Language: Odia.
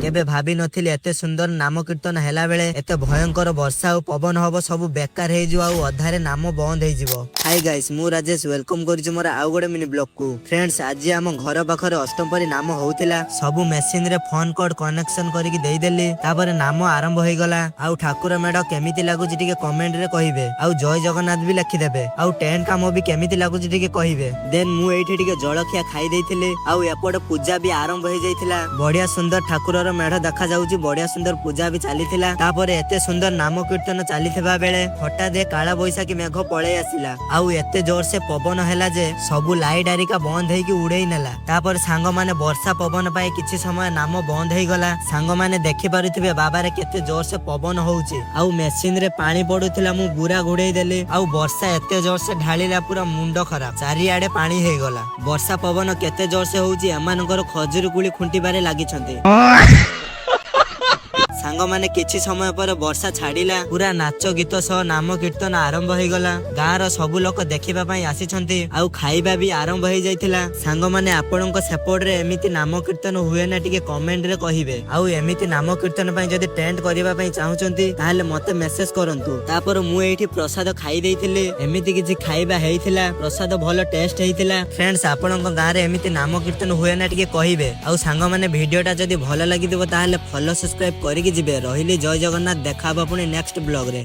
କେବେ ଭାବି ନଥିଲି ଏତେ ସୁନ୍ଦର ନାମ କୀର୍ତ୍ତନ ହେଲା ବେଳେ ଏତେ ଭୟଙ୍କର ବର୍ଷା ଆଉ ପବନ ହବ, ସବୁ ବେକାର ହେଇଯିବ ଆଉ ଅଧାରେ ନାମ ବନ୍ଦ ହେଇଯିବ। ହାଇ ଗାଇସ୍, ମୁଁ ରାଜେଶ, welcome କରୁଛି ମୋର ଆଉ ଗୋଟେ ମିନି ବ୍ଲଗ କୁ। ଫ୍ରେଣ୍ଡସ୍, ଆଜି ଆମ ଘର ପାଖରେ ଅଷ୍ଟମପରି ନାମ ହଉଥିଲା। ସବୁ ମେସିନ ରେ ଫୋନ କର୍ଡ କନେକ୍ସନ କରିକି ଦେଇଦେଲି। ତାପରେ ନାମ ଆରମ୍ଭ ହେଇଗଲା। ଆଉ ଠାକୁର ମେଢ କେମିତି ଲାଗୁଛି ଟିକେ କମେଣ୍ଟ ରେ କହିବେ ଆଉ ଜୟ ଜଗନ୍ନାଥ ବି ଲେଖିଦେବେ। ଆଉ ଟେଣ୍ଟ କାମ ବି କେମିତି ଲାଗୁଛି ଟିକେ କହିବେ। ଦେନ୍ ମୁଁ ଏଇଠି ଟିକେ ଜଳଖିଆ ଖାଇ ଦେଇଥିଲି ଆଉ ଏପଟେ ପୂଜା ବି ଆରମ୍ଭ ହେଇଯାଇଥିଲା। ବଢିଆ ସୁନ୍ଦର ଠାକୁରର ମେଢ ଦେଖାଯାଉଛି। ବଢିଆ ସୁନ୍ଦର ପୂଜା ବି ଚାଲିଥିଲା। ତାପରେ ଏତେ ସୁନ୍ଦର ନାମ କୀର୍ତ୍ତନ ଚାଲିଥିବା ବେଳେ ହଠାତ୍ ଏ କାଳ ବୈଶାଖୀ ମେଘ ପଳେଇ ଆସିଲା ଆଉ ଏତେ ଜୋର ସେ ପବନ ହେଲା ଯେ ସବୁ ଲାଇଟ୍ ଆରିକା ବନ୍ଦ ହେଇକି ଉଡେଇ ନେଲା। ତାପରେ ସାଙ୍ଗମାନେ, ବର୍ଷା ପବନ ପାଇଁ କିଛି ସମୟ ନାମ ବନ୍ଦ ହେଇଗଲା। ସାଙ୍ଗମାନେ, ଦେଖିପାରୁଥିବେ ବାବାରେ, କେତେ ଜୋର ସେ ପବନ ହଉଛି ଆଉ ମେସିନ ରେ ପାଣି ପଡୁଥିଲା। ମୁଁ ବୁରା ଘୋଡେଇ ଦେଲି ଆଉ ବର୍ଷା ଏତେ ଜୋର ସେ ଢାଳିଲା, ପୁରା ମୁଣ୍ଡ ଖରାପ, ଚାରିଆଡେ ପାଣି ହେଇଗଲା। ବର୍ଷା ପବନ କେତେ ଜୋର ସେ ହଉଛି, ଏମାନଙ୍କର ଖଜୁରୀ କୋଳି ଖୁଣ୍ଟିବାରେ ଲାଗିଛନ୍ତି। ସାଙ୍ଗମାନେ, କିଛି ସମୟ ପରେ ବର୍ଷା ଛାଡିଲା। ପୁରା ନାଚ ଗୀତ ସହ ନାମ କୀର୍ତ୍ତନ ଆରମ୍ଭ ହେଇଗଲା। ଗାଁର ସବୁ ଲୋକ ଦେଖିବା ପାଇଁ ଆସିଛନ୍ତି ଆଉ ଖାଇବା ବି ଆରମ୍ଭ ହେଇଯାଇଥିଲା। ସାଙ୍ଗମାନେ, ଆପଣଙ୍କ ସେପଟରେ ଏମିତି ନାମ କୀର୍ତ୍ତନ ହୁଏ ନା, ଟିକେ କମେଣ୍ଟ ରେ କହିବେ। ଆଉ ଏମିତି ନାମ କୀର୍ତ୍ତନ ପାଇଁ ଯଦି ଟେଣ୍ଟ କରିବା ପାଇଁ ଚାହୁଁଛନ୍ତି, ତାହେଲେ ମତେ ମେସେଜ କରନ୍ତୁ। ତାପରେ ମୁଁ ଏଇଠି ପ୍ରସାଦ ଖାଇ ଦେଇଥିଲି। ଏମିତି କିଛି ଖାଇବା ହେଇଥିଲା, ପ୍ରସାଦ ଭଲ ଟେଷ୍ଟ ହେଇଥିଲା। ଫ୍ରେଣ୍ଡସ୍, ଆପଣଙ୍କ ଗାଁରେ ଏମିତି ନାମ କୀର୍ତ୍ତନ ହୁଏ ନା, ଟିକେ କହିବେ। ଆଉ ସାଙ୍ଗମାନେ, ଭିଡିଓଟା ଯଦି ଭଲ ଲାଗିଥିବ, ତାହେଲେ ଫଲୋ ସବସ୍କ୍ରାଇବ କରିକି ଯିବେ। ରହିଲି, ଜୟ ଜଗନ୍ନାଥ। ଦେଖା ହବ ପୁଣି ନେକ୍ସଟ ବ୍ଲଗ ରେ।